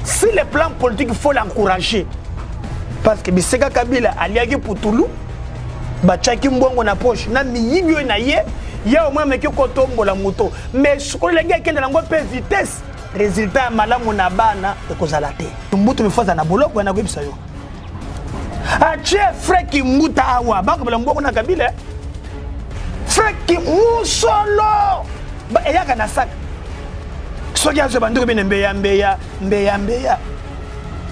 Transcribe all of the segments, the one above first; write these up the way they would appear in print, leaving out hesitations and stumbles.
Sur le plan politique, il faut l'encourager. Parce que biseka Kabila aliaki putulu, batiaki mbongo na poche, na miyibi oyo na ye, ye au moins ameki kotombola moto. Mais sikoyo elenge akende nango mpe vitesse, résultat ya malamu na bana ekozala te. Mbutu mifo aza na boloko wana koyebisa yo. Atie Frère Kimbuta awa, bakobela mbongo na Kabila. Frère Musolo eyaka na saka. Soki azwa bandeko bene mbeya mbeya mbeya mbeya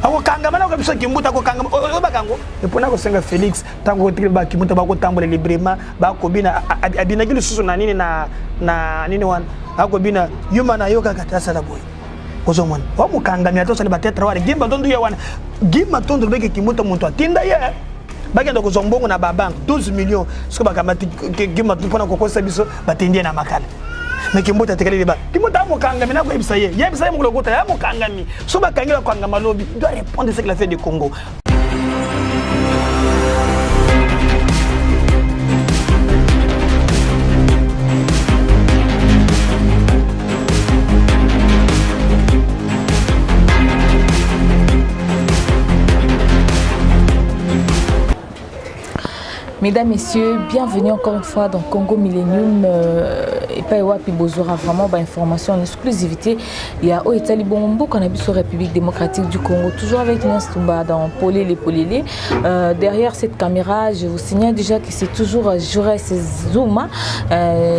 akokangama na koyebisa Kimbuta akokangama oyobaka yango. Epona kosenga Félix ntango kotikeli ba Kimbuta bakotambola librement bakobina abinaki lisusu na nini na na nini wana akobina yuma na yo kaka te asala boye ozomona wamokangami ata osali batetre wana gimba ntondu ye wana gimba ntondu lobeke Kimbuta moto atinda ye bakenda kozwa mbongo na babanke 12 millions soki bakamati gimba mpona kokosa biso batindi ye na makala. Mais Kimbuta atikali liba Kimbuta amokangami nakoyebisa ye yebisa ye mokolo kota ya mokangami so bakangi bakangama lobi doit répondre ce qu'il a fait du Congo. Mesdames, Messieurs, bienvenue encore une fois dans Congo Millennium. Et pas wapi bozora vraiment ba information en exclusivité. Il y a oyo etali bongo mboka na biso République démocratique du Congo, toujours avec Inès Tumba dans Polele Polele. Derrière cette caméra, je vous signale déjà que c'est toujours Jures Zuma,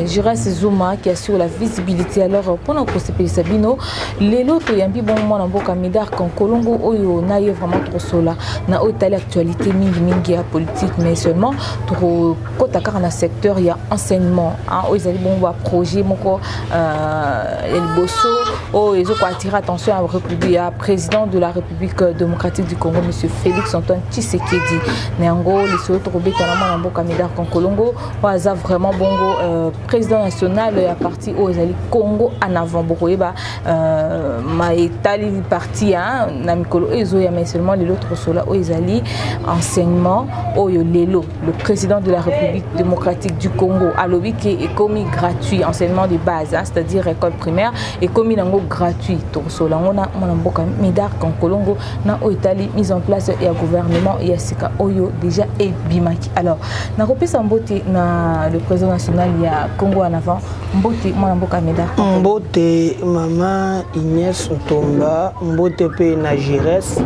Jures Zuma qui assure la visibilité. Alors pour notre Sabino, lelo toyambi bon mwana mboka Médard Kankolongo oyo na ye vraiment trop sola na oyo etali actualité mingi mingi ya politique, mais seulement tokota kaka na secteur ya enseignement, hein, oyo ezali bongo ba projet moko ya liboso oyo ezokoattirer attention ya République, ya président de la République démocratique du Congo, monsieur Félix Antoine Tshisekedi. Na yango lisolo tokobeta na mwana mboka Médard Kankolongo oyo aza vraiment bongo président national ya parti oyo ezali Congo en avant. Bokoyeba ma etali parti, hein, na mikolo oyo ezoya, mais seulement lelo tokosola oyo ezali enseignement oyo lelo le président de la République démocratique du Congo alobi ke ekomi gratuit, enseignement de base, hein, c'est-à-dire école primaire ekomi nango gratuit. Tokosola yango na mwana mboka Médard Kankolongo na oyo etali mise en place ya gouvernement ya sika oyo déjà ebimaki. Alors nakopesa mbote na le président national ya Congo en avant. Mbote mwana mboka Médard. Mbote mama Inès Ntomba, mbote pe na Jires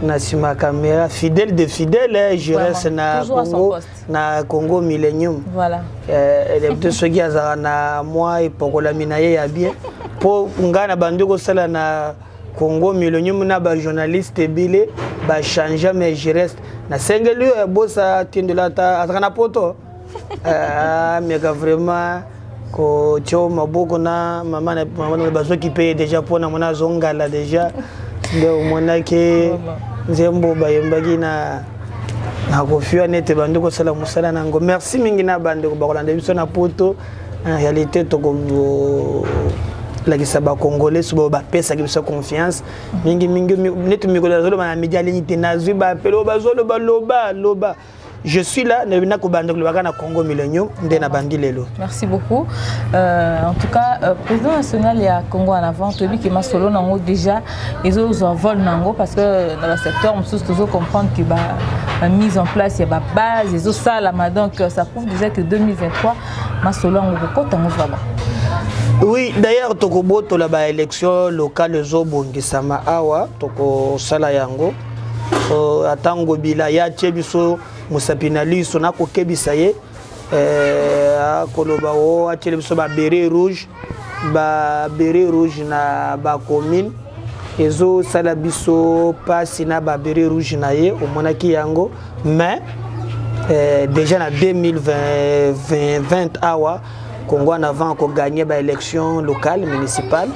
na nsima caméra, fidèle de fidèle Jires na Congo, na Congo Millennium. Voilà. Te soki azalaka na mwa epokolami na ye ya bien mpo ngai na bandi kosala na Congo Millennium na bajournaliste ebele bachange, mais Jires nasengeli oyo ebosa tindela ata azalaka na poto ameka vraiment kotia maboko na mama na mama bazoki mpe déjà mpona mona azongala déjà nde omonaki nzembo bayembaki na na kofi wana ete bandi kosala mosala na yango. Merci mingi na bandeko bakolanda biso na poto. En réalité tokolakisa bacongolais so bao bapesaki biso confiance mingi mingi neti mikolo azoloba na media alingi te nazwi bapele oyo bazoloba loba loba. Je suis là, nakobanda kolobaka na Congo Millennium nde na bandi lelo. Merci beaucoup. En tout cas, président national ya Congo en avant, toyebi ke masolo nango déjà ezozwa vol nango parce que na basecteur mosusu tozo comprendre que ba mise en place ya babase ezosalama, donc ça prouve déjà que 2023 masolo yango kokota yango vraiment. Oui, d'ailleurs tokobotola baélection locale ezobongisama awa, tokosala yango ata Ngobila ya tie biso mosapi na liso nakokebisa ye akoloba o atiele biso baberet rouge, baberet rouge na bacommune ezosala biso mpasi na baberet rouge na ye omonaki yango. Mais déjà na 2020 awa Congo en avant gagner l'élection locale municipale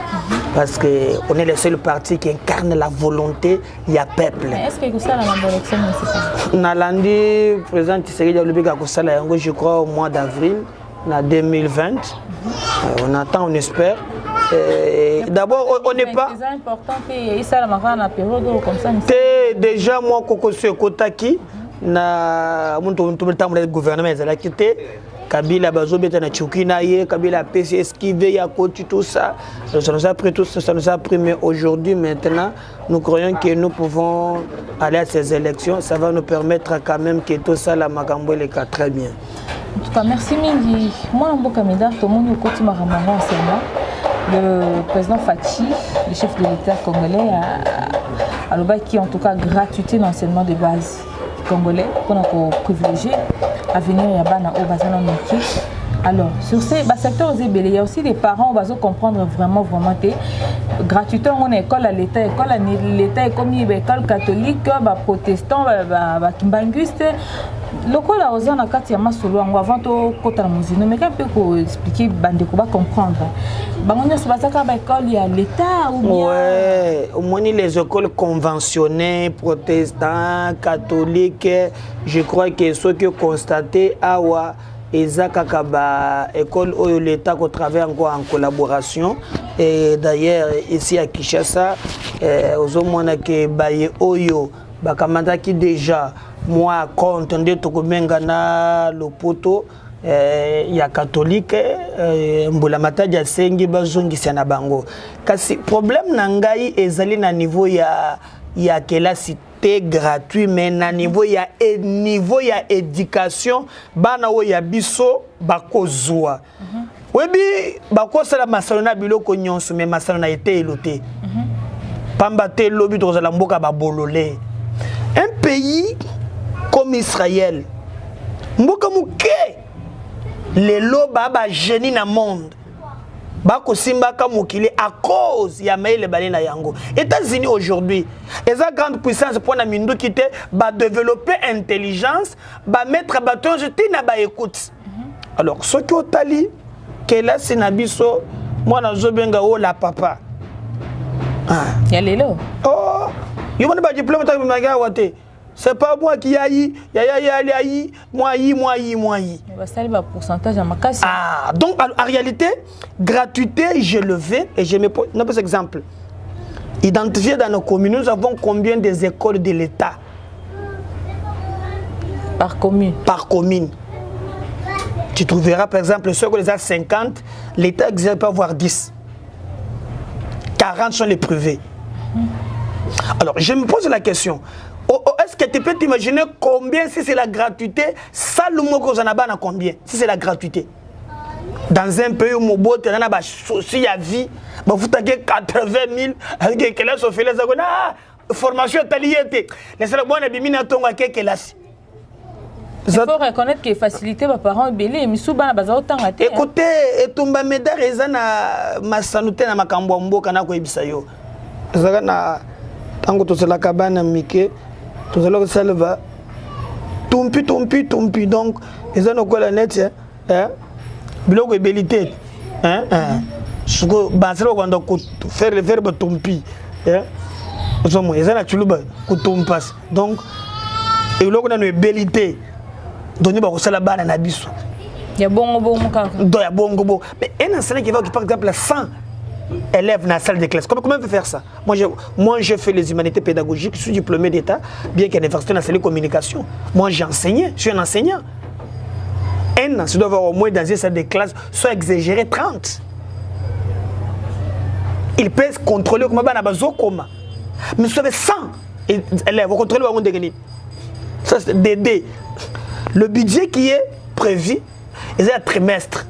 parce que on est le seul parti qui incarne la volonté ya peuple. Est-ce que kosala na élection municipale? Nalandi président Tshisekedi alobi kosala yango, je crois au mois d'avril na 2020. On attend, on espère. D'abord on n'est pas C'est important te esalamaka na période oyo comme ça. Te déjà moi kokoso ekotaki na muntu ntambola gouvernement ezalaki te. Kabila bazobeta na Turquie na ye, Kabila apesi esquive ya koti, tout ça. Ça nous a pris tout ça, ça nous a pris, mais aujourd'hui maintenant, nous croyons que nous pouvons aller à ces élections, ça va nous permettre quand même que tout ça la makambo eleka très bien. En tout cas, merci mingi. Mwana mboka Médard, tomoni okoti makambo yango enseignement. Le président Fatshi, le chef de l'État congolais, alobaki en tout cas gratuité d'enseignement de base congolais mpona koprivilégier avenir ya bana oyo baza nano mike. Alors, sur ces basecteur eza ebele, il y a aussi des parents oyo bazocomprendre vraiment vraiment te gratuité yango na école ya l'État. École ya l'État ekomi baécole catholique, baprotestant, bakimbanguiste. Lokola oza na kati ya masolo yango, avant tokɔta na mozindo, meka mpe koexpliquer bandeko bacomprendre. Bango nyonso baza kaka baécole ya l'État ou bien? Ouais, omoni, les écoles conventionnées, protestants, catholiques, je crois que soki constaté awa, eza kaka baécole oyo l'État kotravaille yango en collaboration. Et d'ailleurs, ici à Kinshasa, eh, ozomona ke baye oyo bakamataki déjà mwa compte nde tokobenga na lopoto eh, ya catholique, eh, mbula matadi asengi bazongisa na bango. Kasi problème na ngai ezali na niveau ya kelasi te gratuit, mais na niveau ya éducation bana oyo ya biso bakozwa. Oyebi, bakosala masano na biloko nyonso, mais masano na eteyelo te. Pamba te lobi tokozala mboka babolole. Un pays comme Israël, mboka moke, lelo baa bagénie na monde, bakosimbaka mokili à cause ya mayele bale na yango. États-Unis aujourd'hui eza grande puissance mpona minduki te, badéveloppe intelligence, bamettre bato nyonso ntina baécoute. Alors soki otali kelasi na biso, mwana azobenga oyo la papa. Ah. Ya lelo. Oh, yo moni badiplôme ntango bimaki awa te, c'est pas moi qui ayi yaya yali ayi moi yi moi yi moi yi. Basali bapourcentage ya makasi. Ah, donc en réalité, gratuité, je le vais et je me pose non, par exemple, identifier dans nos communes, nous avons combien des écoles de l'État? Par commune. Par commune, tu trouveras par exemple ceux qui les a 50, l'État peut avoir 10, 40 sont les privés. Alors je me pose la question: oh, oh, est-ce que tu peux t'imaginer combien, si c'est la gratuité, salle moko ozana bana combien, si c'est la gratuité? Dans un pays où mobote na ba souci ya vie, bafutaki 80 000 avec kelasi ofele, eza kona ah, formation etali ye te, lesala mwana bimi na ntongo ake kelasi. Il faut reconnaître que facilité baparent ebele misu bana baza kotanga te. Écoutez, etumba Médard eza na masano te na makambo ya mboka. Nakoyebisa yo, ezalaka na ntango tozalaka bana mike, tozala kosala ba tumpi tumpi tumpi. Donc eza lokola neti eh, biloko ebeli te, eh, eh. Sikoyo basala bakobanda kofaire faire batumpi, eh. Ozomona eza na tshiluba kotumpasi. Donc eloko nano ebeli te, donc nde bakosala bana na biso. Ya bongo bongo kaka. Donc ya bongo bongo. Mais un enseignant qui va occuper par exemple 100 élèves dans la salle de classe, comment il peut faire ça? Moi, je fais les humanités pédagogiques, je suis diplômé d'État, bien qu'à l'université nationale de communication. Moi, j'enseignais, je suis un enseignant. Un enseignant doit avoir au moins dans une salle de classe, soit exagéré 30. Il peut contrôler comment bana bazo koma. Mais si vous avez 100 élèves, vous contrôlez bango ndenge. Ça, c'est DD. Le budget qui est prévu, c'est un trimestre.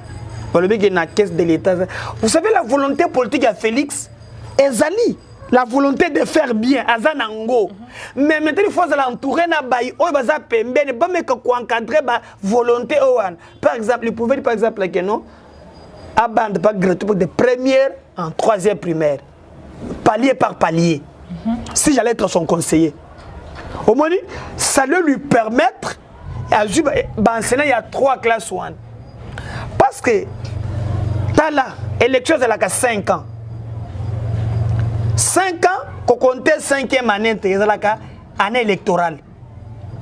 Le budget dans la caisse de l'État. Vous savez, la volonté politique à Félix, ezali la volonté de faire bien, aza nango. Mais maintenant, il faut l'entourer na baye oyo baza pembeni, bameka koencadrer ba volonté oyo wana. Par exemple, il pouvait dire par exemple que non, abanda pas gratuit pour de première en troisième primaire, palier par palier. Si j'allais être son conseiller, au moins ça le lui permettre azwi baenseignant ya trois classes wana, parce que tala, élection ezalaka 5 ans, 5 ans kokonte 5e année te, ezalaka année électorale,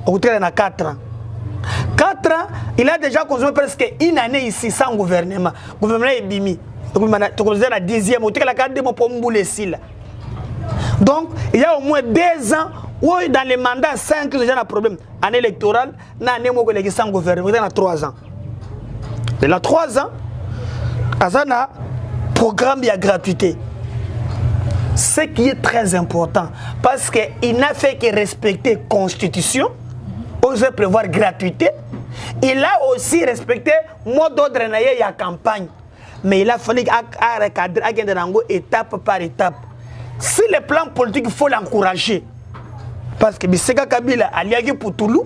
okotikala na 4 ans. 4 ans, il a déjà consommé presque une année ici sans gouvernement. Gouvernement ebimi, tokozala na 10e, otikalaka 2 mois mpo mbula esila. Donc il y a au moins 2 ans où dans les mandats 5 déjà na problème, année électorale na année moko eleki sans gouvernement, eza na 3 ans. De la 3 ans aza na programme ya gratuité, ce qui est très important, parce que il n'a fait que respecter constitution oyo prévoir gratuité. Il a aussi respecté mot d'ordre na ye ya campagne, mais il a fallu arecadrer, akende nango étape par étape. Sur le plan politique, il faut l'encourager, parce que bisika Kabila aliaki putulu,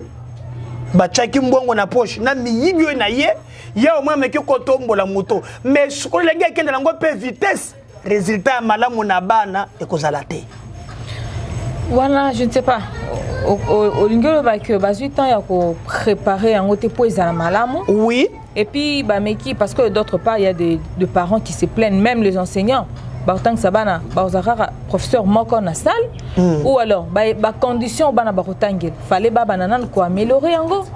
batiaki mbongo na poche na miyibi oyo na ye, ye omoi ameki kotombola moto, mais sikoyo elengi akende nango mpe vitesse, résultat ya malamu na bana ekozala te. Wana je ne sais pas, olingi oloba ke bazwi temps ya kopréparer yango te mpo ezala malamu? Oui. Et puis bameki, parce que d'autre part, il y a des parents qui se plaignent, même les enseignants bakotangisa bana, bazwa kaka professeur moko na salle, ou alors bacondition bana bakotangela, fallait babana nanu koaméliorer yango,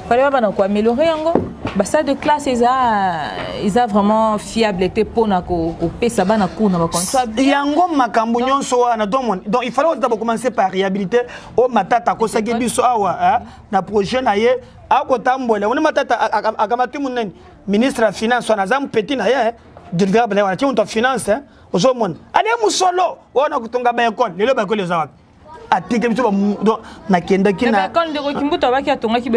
fallait babana koaméliorer yango. Basalle de classe eza vraiment fiable te mpona kopesa bana cours na bacondition. Yango makambo nyonso wana. Donc il fallait d'abord commencer par réhabiliter oyo Matata akosaki biso awa na projet na ye. Akotambola oni Matata akamati munene, ministre ya finance wana aza mopeti na ye, directeur na ye wana, ti moto ya finance. Ozomona ale mosolo wana kotonga baekole. Lelo baekole eza wapi? Atike biso. Donc nakendaki na ndeko Kimbuta abaki atongaki.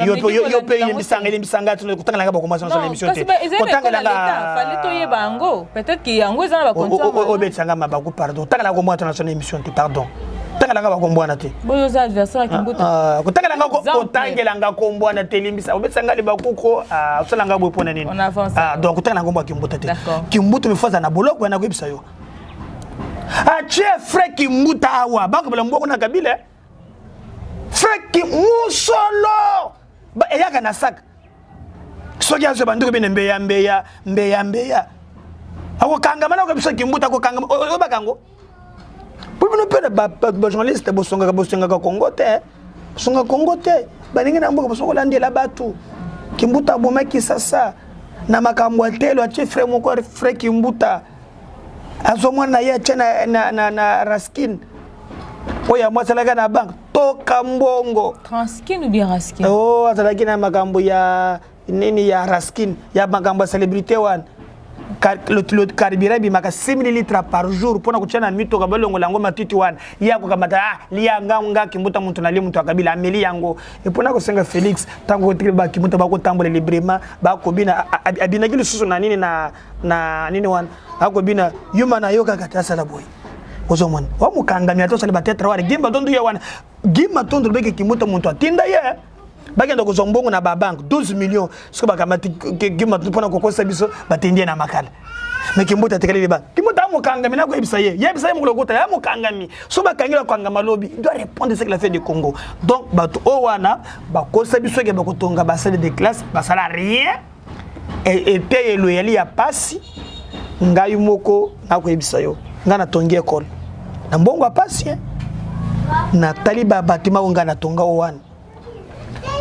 Yo mpe yembisanga, elimbisanga, kotangelanga bakomation na émission te. Kotangelanga, fallait toyeba yango, peut-être que yango eza na bacondition. Obetisanga mabaku, pardon. Otangelanga kombo wana na émission te, pardon. Kotangelanga bakombo wana te. Boyo oza adversaire ya Kimbuta. Kotangelanga kombo wana te, limbisa. Obetisanga libakuko, osalanga boye mpona nini? Donc kotangelanga kombo ya Kimbuta te. Kimbuta mifo aza na boloko wana, koyebisa yo atie frère Kimbuta awa, bakobela mboko na Kabila. Frère mosolo eyaka na saka, soki azwa bandeko bene mbeya mbeya mbeya mbeya, akokangama na koyebisa Kimbuta akokangama. Oyobaka yango po bino mpe bajournaliste bosongaka, bosongaka Kongo te, bosongaka Kongo te. Baningi na mboka bosonga kolandela bato. Kimbuta abomaki sasa na makambo ya telo. Atie frère moko, frère Kimbuta azomwana na ye, atie na Raskin oyo yango asalaki na banque, toka mbongo. Transkin ou bien Raskin? Oh, azalaki na makambo ya nini, ya Raskin, ya makambo ya célébrité wana. Le carburant ebimaka 6 litres par jour mpona kotia na mitoka, balongola yango matiti wana. Ye akokamata, ah, lia nga nga Kimbuta, moto nalie, moto ya Kabila ameli yango. Epona kosenga Félix, ntango kotikeli bakimbuta bakotambola librement, bakobina, abinaki lisusu na nini, na nini wana, akobina yuma na yo kaka te, asala boye. Ozomona wamokangami ata osali batetre wana. Gimba tondo ye wana, Gimba tondo lobeke Kimbuta moto atinda ye bakenda kozwa mbongo na babanke, 12 millions. Soki bakamati Gimba mpona kokosa biso, batendi ye na Makala. Me Kimbuta atikali liba. Kimbuta amokangami, nakoyebisa ye, yebisa ye mokolo kota ya mokangami. So bakangi, bakangama lobi, il doit répondre ce qu'il a fait du Congo. Donc bato oyo wana bakosa biso ke bakotonga basale de classe, basala rien. Eteyelo eyali ya pasi. Ngai moko nakoyebisa yo, ngai natongi ekole na mbongo ya pasi. Natali babatima oyo ngai natonga oyo wana,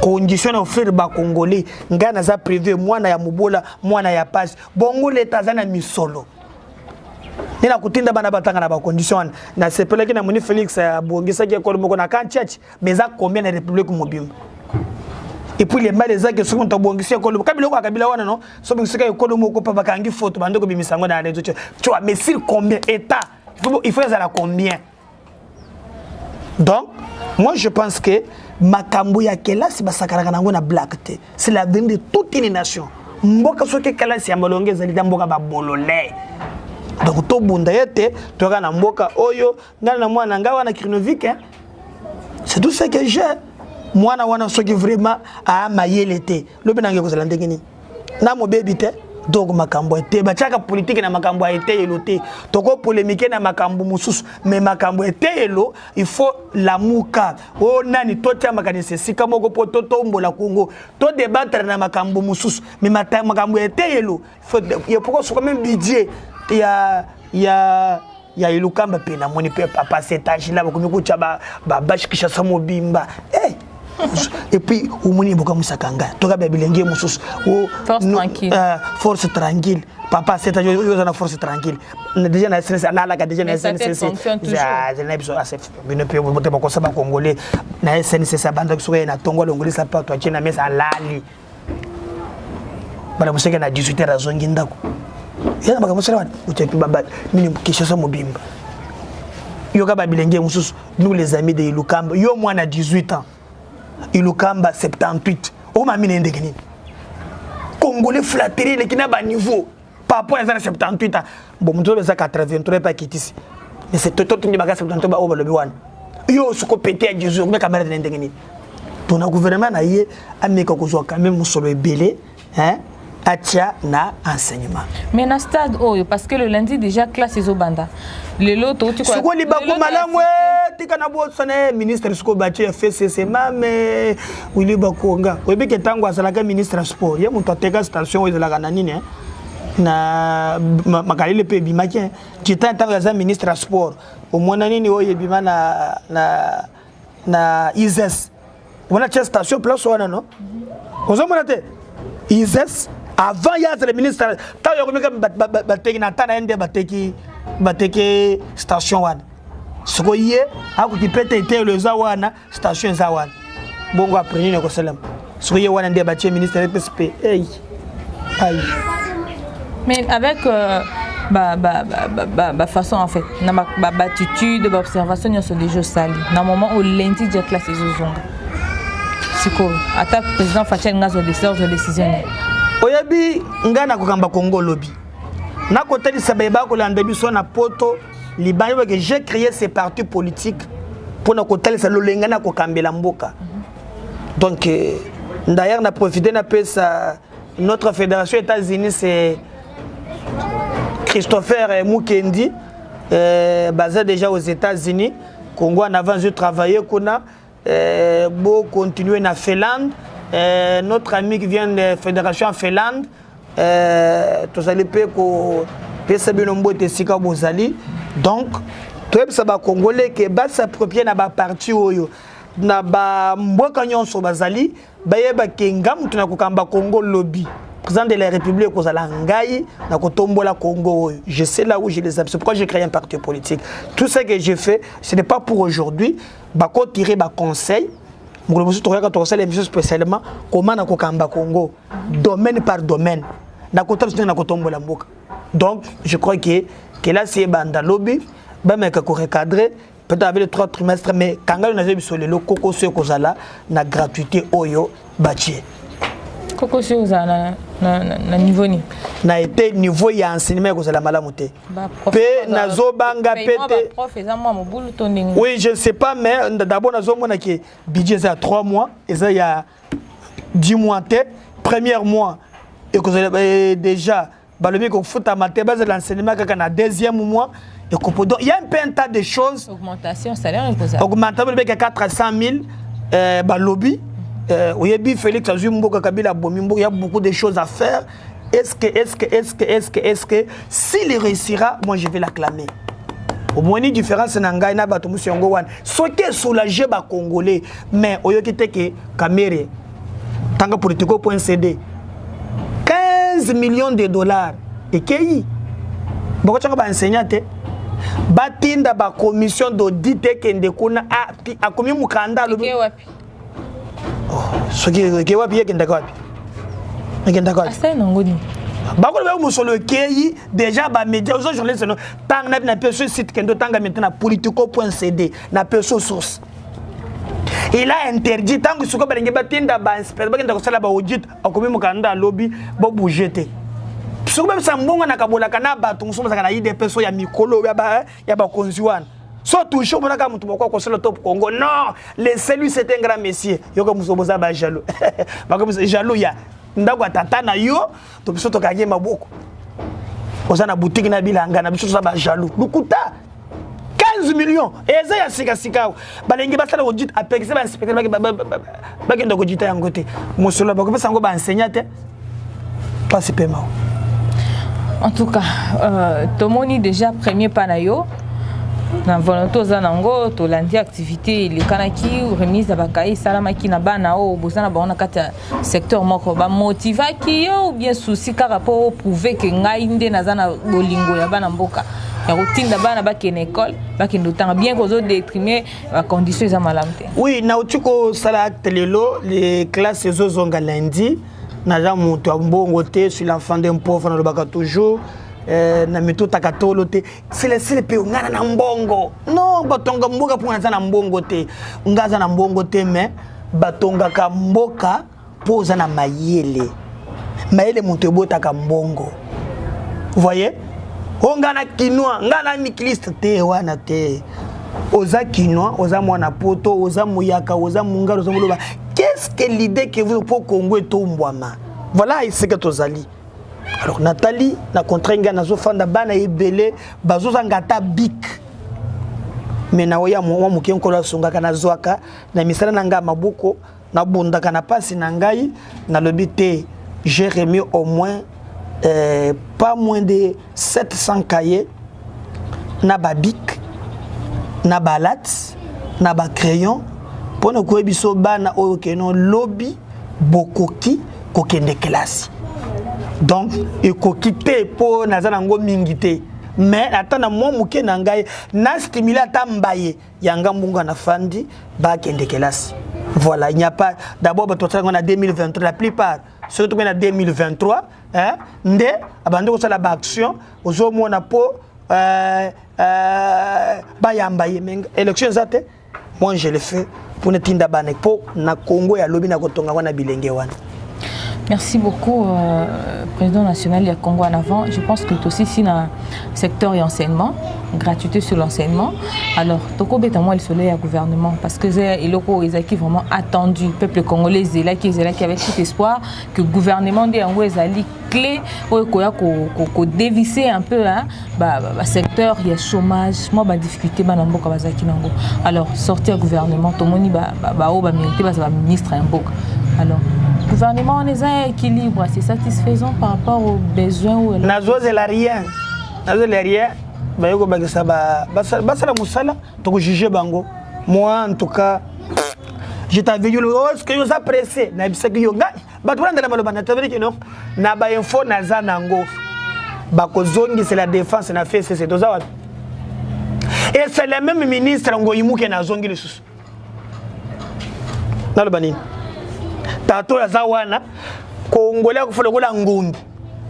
condition na offrir bacongolais. Ngai naza privé, mwana ya mobola, mwana ya pasi. Bongo leta aza na misolo nde na kotinda bana batanga na bacondition wana. Nasepelaki na moni Félix abongisaki ekole moko na Kantiachi, mais eza combien na république mobimba? Et puis le mal eza ke soki moto abongisi ekolo ka biloko ya Kabila wana, non, so bongisaka ekolo moko mpa bakangi foto, bande kobimisa yango na réseau, tu vois. Mais sur combien état il faut ezala combien? Donc moi je pense que makambo ya kelasi basakalaka nango na blague te. C'est l'avenir de toute une nation. Mboka soki kelasi ya molongo ezali te, mboka babolole. Donc tobunda ye te, toyaka na mboka oyo. Ngai na mwana ngai wana Kirnovic, c'est tout ce que j'ai. Mwana wana soki vraiment aa mayele te, lobi nange ekozala ndenge nini na mobebi te? Donc makambo te, batiaka politike na makambo ya eteyelo te. Tokopolémiquer na makambo mosusu, mais makambo eteyelo, il faut lamuka oyo nani, totia makanisi esika moko mpo totombola Kongo. Todébattre na makambo mosusu, mais makambo ya eteyelo poko soka même budget ya Elukamba mpe namoni mpe papa cet âge là bakomi kotya babâches Kinshasa mobimba. Eh! Et puis omoni ebokamusaka ngai, toka ba bilenge mosusu. Force tranquille. Force tranquille, papa cet âge oyo oza na force tranquille déjà na SNCC, alalaka déjà na SNCC na biso. Bino mpe bote bakosa bacongolais na SNCC, abandaki soki ye na ntongo, alongoli sapato, atie na mesa, alali. Balamusaki na 18 heures, azongi ndako ya na makambo osala otiaki nini. Kinshasa mobimba, yoka babilenge mosusu, nous les amis de Ilunkamba. Yo mwana 18 ans, Ilunkamba 78, okomami na ye ndenge nini? Congolais, flatterie eleki na baniveau. Papa aza na 78 ans, bon, moto oyo eza 83 epe akitisi, mais c'est tototingi baka 73. Baoyo balobi wana, yo soko pete ya 18, okomi camarade na ndenge nini? To na gouvernement na ye, ameka kozwa quand même mosolo ebele, hein, atia na enseignement. Mais na stade oyo, parce que le lundi déjà classe ezobanda, lelo touti. Sikoyo libaku malamu e tika na bosana ye ministre. Sikoyo batie ya FCC, mame Willy Bakonga. Oyebi ke ntango azalaka ministre ya sport, ye moto ateka station oyo ezalaka na nini, na makalele mpe ebimaki titan. Ntango aza ministre ya sport, omona nini oyo ebima na ISS? Omona tia station place wana, no? Ozomona te ISS avant ye azala ministre. Ntango yakomika bateki na nta na ye nde bateki station wana. Sikoyo ye akoki mpe te, eteyelo eza wana, station eza wana. Bongo après nini ekosalema? Sikoyo ye wana nde batie ministre EPSP. Ei ai! Mais avec ba façon, en fait, na ba attitude, ba observation nyonso déjà osali na moment oyo, lundi dia classe ezozonga, sikoyo ata président Fatshi alingi azwa décision, azwa décision nini? Oyebi, ngai nakokamba Kongo lobi, nakotalisa bayeba kolanda biso na Poto libanda que j'ai créé ce parti politique mpona kotalisa lolenga na kokambela mboka. Donc d'ailleurs na profité napesa notre fédération États-Unis, c'est Christopher Mukendi, basé déjà aux États-Unis. Congo en avant, je travaillais kuna, bo continuer na Finlande, notre ami qui vient de fédération en Finlande, tozali mpe kopesa bino mbote esika bozali. Donc toyebisa Bacongolais ke bas'approprie na baparti oyo na bamboka nyonso bazali, bayeba ke nga mutu na kokamba Congo lobi, président de la République ekozala ngai na kotombola Congo oyo. Je sais là où je les aime, c'est pourquoi j'ai créé un parti politique. Tout ce que j'ai fait, ce n'est pas pour aujourd'hui. Bakotirer baconseil mokolo mosusu, tokoyaka tokosala émission spécialement comment na kokamba Congo, domaine par domaine, nakotala ndenge na kotombola mboka. Donc je crois que kelasi ebanda lobi, bameka korecadrer peut-être avec les trois trimestres. Mais kanga yo nazoyebi biso lelo, kokoso ekozala na gratuité oyo batie. Kokoso ekozala na niveau nini? Na ete niveau ya enseignement ekozala malamu te mpe nazobanga mpe te. Prof eza mwa mobulu to ndenge? Oui, je ne sais pas, mais d'abord nazomona ke budget eza ya 3 mois, eza ya 10 mois te. Premier mois ekozala déjà balobi kofutama te, bazala enseignement kaka na deuxième mois ekopo. Donc il y a un peu un tas de choses. Augmentation salaire ekozala? Augmentation balobi ke 400 000, balobi, oyebi Félix azwi mboka, Kabila abomi mboka, il y a beaucoup de choses à faire. Est-ce que s'il réussira, moi je vais l'acclamer. Omoni différence na ngai na bato mosusu yango wana, soki esoulage Bacongolais. Mais oyoki te ke Kamerhe, tanga politico.cd, 15 millions de dollars ekei, bakotyanga baenseignant te, batinda bacommission d'audit ekende kuna. Akomi mokanda, alobi soki eke wapi, ekendaka wapi, ekendaka wapi? Asali nango nini? Bakoloba mosolo ekei déjà. Bamédia, ozo journaliste, no tanga na peso site, kende otanga maintenant na politico.cd, na peso source. Il a interdit ntango sikoyo balingi batinda bainspecteur bakenda kosala baaudit, akomi mokanda, alobi bobouge te. Soki babisa mbongo na kabolaka na bato mosusu bazalaka na UDPS ya mikolo ya bakonzi wana, so toujours omonaka moto moko akosala top Congo. Non, laissez lui, c'est un grand monsieur. Yoka mosusu boza bajaloux, bakomi jaloux ya ndako ya tata na yo. To biso tokangi maboko, oza na boutique na bilanga na biso, toza bajaloux. Lukuta. 15 millions eza ya sikasika awa, balingi basala audit, apekisa bainspecteur bakenda kodita yango te. Mosolo bakopesa yango baenseignant te, mpasi mpe mawa. En tout cas, tomoni déjà premier pas na yo na volonté oza nango. Tolandi activité elekanaki, remise ya bakaye esalamaki na bana oyo boza na bango na kati ya secteur moko. Bamotivaki yo ou bien souci kaka mpo oprouve ke ngai nde naza na bolingo ya bana mboka ya kotinda bana bakende école, bakende otanga, bien kozodétrime bacondition eza malamu te? Oui, nauti kosala acte lelo, les classes ezozonga lundi. Naza moto ya mbongo te, suis l'enfant d'un pauvre, nalobaka toujours na mitutaka tolo te. Selesele mpe ngai na mbongo non, batonga mboka mpo naza na mbongo te. Ngai aza na mbongo te, mais batongaka mboka mpo oza na mayele. Mayele moto ebotaka mbongo, voyez. O ngai na kinois, ngai na mikiliste te, wana te. Oza kinois, oza mwana poto, oza moyaka, oza mongala, oza moloba, qu'est-ce que l'idée que vous mpo Congo etombwama? Voilà esika tozali. Alors natali na contrat, ngai nazofanda, bana ebele bazozanga ata bic, mais na oya mwa moke nkolo asungaka, nazwaka na misala na ngai maboko, nabundaka na mpasi na ngai. Nalobi te, j'ai remis au moins pas moins de 700 cahiers na babic, na balattes, na bacrayon, mpona koyebi biso bana oyo keno lobi bokoki kokende kelasi. Donc ekoki te mpo naza nango mingi te, mais ata na mwa moke na ngai na stimule ata mbaye ya ngambu nga nafandi, bakende kelasi. Voilà, il n'y a pas d'abord bato basalaka na 2023, la plupart. Soki tokomi na 2023, hein, nde abandi kosala baaction, ozomona mpo bayamba ye, mais élection eza te. Moi, je le fais mpona tinda bana, mpo na Congo ya lobi na kotonga wana bilenge wana. Merci beaucoup, Président national ya Congo en avant. Je pense que aussi si dans secteur et enseignement, gratuité sur l'enseignement. Alors, toko beta mwa lisolo ya gouvernement, parce que c'est eloko ezaki vraiment attendu, peuple congolais ezalaki ezalaki avec tout espoir que gouvernement nde yango ezali clé oyo koya ko dévisser un peu, hein, ba secteur ya chômage, mwa ba difficulté bana mboka bazalaki nango. Alors, sortir gouvernement, tomoni ba ba oyo ba mérité baza ba ministre ya mboka. Alors, gouvernement on eza équilibre, c'est satisfaisant par rapport aux besoins ou Nazozela rien, nazozela rien. Baye kobakisa, basala mosala, tokojuge bango. Moi, en tout cas, je t'avais dit, oh, est-ce que yoza pressé? Nayebisaki yo, ngai bato balandela maloba. Natabeli kino na bainfo naza nango, bakozongisela défense na FCC. Toza wapi? Et c'est le même ministre Ngoyimuke nazongi lisusu. Naloba nini? Tata oyo aza wana, Congolais akufa lokola ngundu.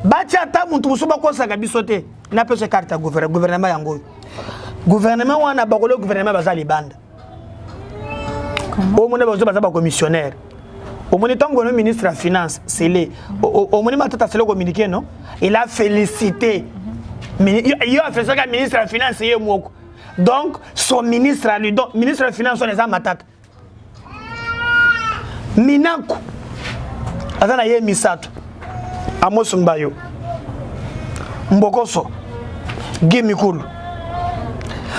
Batia ata mutu mosusu, bakosaka biso te. Napesa carte ya gouvernement yango oyo. Gouvernement wana, bakolo gouvernement baza libanda. Omoni bazo baza bacommissionnaire. Omoni ntango ono ministre ya finance sele, omoni Matata Sele communiqué, non, il a félicité. Yo afélicitaka ministre ya finance ye moko, donc son ministre à lui. Donc ministre ya finance wana eza Matata. Minaku aza na ye misato: Amos Mbayo, Mbokoso, Gi Mikulu.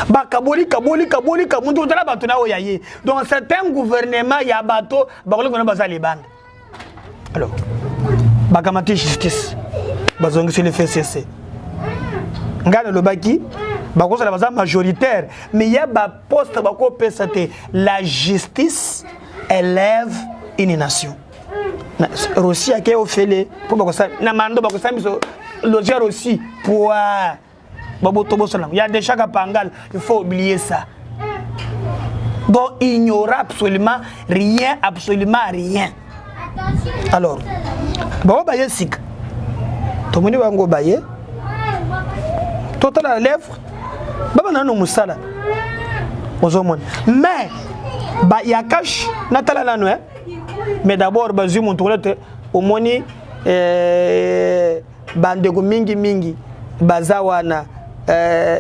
Bakaboli kaboli kaboli kamuntu otala bato na oyo ya ye. Donc c'est un gouvernement ya bato bakoli kuna baza libanda. Alors bakamati justice, bazongiseli FCC. Ngai nalobaki bakozala baza majoritaire, mais ya baposte bakopesa te. La justice élève une nation. Rossy ake ofele mpo bakosala na mando, bakosala biso logia Rossy poa baboto bosala ya déjà Kapangal. Il faut oublier ça. Donc il n'y aura absolument rien, absolument rien. Alors bango baye sika, tomoni bango baye, totala la lèvre, baba nano mosala ozomona, mais ya cash natala nano, eh? Mais d'abord bazwi moto kuna te. Omoni bandeko mingi mingi baza wana,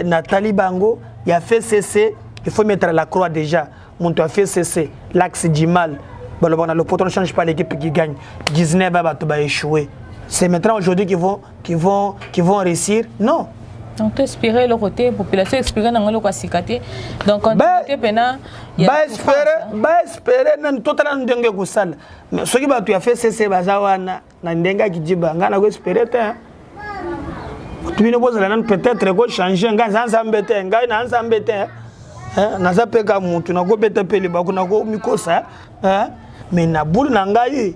natali bango ya FCC, il faut mettre la croix déjà. Moto ya FCC, l'axe du mal, balobaka na lopoto: ne change pas l'équipe qui gagne. 19 bato baéchoué, c'est maintenant aujourd'hui qu'ils vont réussir, non? Donc toespérer eloko te, population espérer nango eloko ya sika te. Donc continuité mpena. Baespérer, baespérer nani? Totala ndenge ekosala. Soki bato ya FCC baza wana na ndenge ya kidiba, ngai nakoespérer te. Bino bozala nanu, peut-être ekochange. Ngai naza nzambe te, ngai na nzambe te, naza mpe ka mutu, nakobeta mpe libaku, nakomikosa, mais na bulu na ngai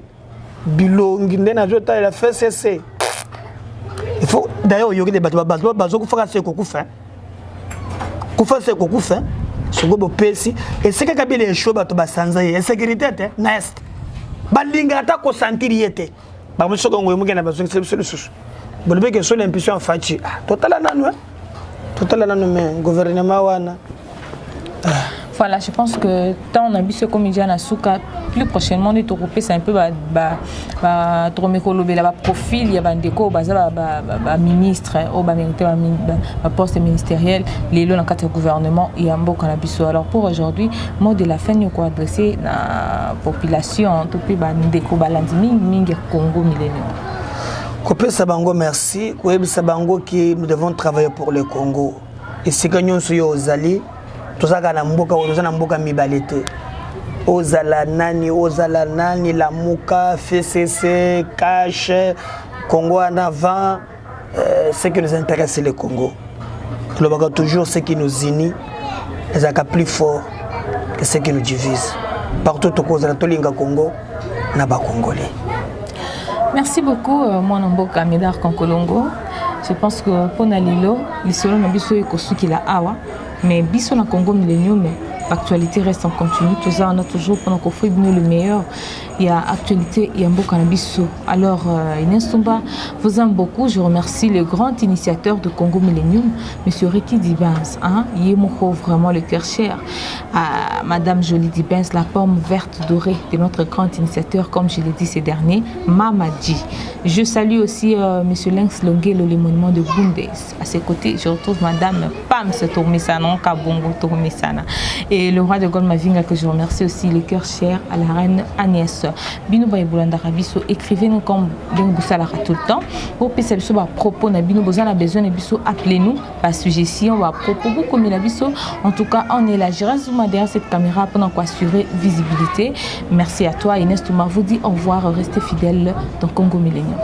bilongi nde nazotalela FCC. Il faut d'ailleurs oyoki te, bato bazokufaka se kokufa, kufa se kokufa. Soki bopesi esika Kabila esho, bato basanza ye, insécurité te na Est, balingaka ata kosentir ye te. Bango soki ngoyi moke na bazongiseli biso lisusu. Bolobi ke solo impulsion ya Fatshi. Ah, totala nanu hein. Totala nanu mais gouvernement wana. Ah. Voilà, je pense que tant on a biso comme déjà na suka plus prochainement nde tokopesa un peu ba ba ba tokomekolobela ba profil ya bandeko baza ba ba, ba, ba ministre oyo ba mérité ba, ba, ba poste ministériel lelo na kati ya gouvernement ya mboka na biso. Alors pour aujourd'hui, mot de la fin nini okoadresse na population to mpe bandeko balandi mingi mingi ya Congo Millennium? Kopesa bango merci, koyebisa bango que nous devons travailler pour le Congo. Esika nyonso yo ozali, tozalaka na mboka oyo, toza na mboka mibale te. Ozala nani, ozala nani, Lamuka, FCC, CACH, Congo en avant, ce qui nous intéresse, c'est le Congo. Tolobaka toujours, ce qui nous unit ezalaka plus fort que ce qui nous divise. Partout tokozala, tolinga Congo na Bacongolais. Merci beaucoup, mwana mboka Médard Kankolongo. Je pense que mpona lelo, lisolo na biso ekosukila awa, mais biso na Congo Millennium, l'actualité reste en continu. Toza wana toujours mpona kofoi bino le meilleur ya actualité ya mboka na biso. Alors Inès Tumba vous aime beaucoup. Je remercie le grand initiateur de Congo Millennium, monsieur Ricky Dibens, hein, ye moko vraiment le cœur cher à madame Jolie Dibens, la pomme verte dorée de notre grand initiateur, comme je l'ai dit ces derniers, Mamadi. Je salue aussi monsieur Lynx Longelo, le monument de Bundes. À ses côtés, je retrouve madame Pam Tourmissana, Kabongo Tourmissana, et le roi de Gaulle Mavinga, que je remercie aussi, le cœur cher à la reine Agnès. Bino baye bolandaka biso, écrivez-nous comme ndenge bosalaka tout le temps. Bopesa biso ba propos na bino, boza na besoin na biso, appelez-nous, ba suggestion, ba propos, bokomela biso. En tout cas, on est là. Gérard Zuma derrière cette caméra pour assurer visibilité. Merci à toi. Inès Touma vous dit au revoir. Restez fidèles dans Congo Millennium.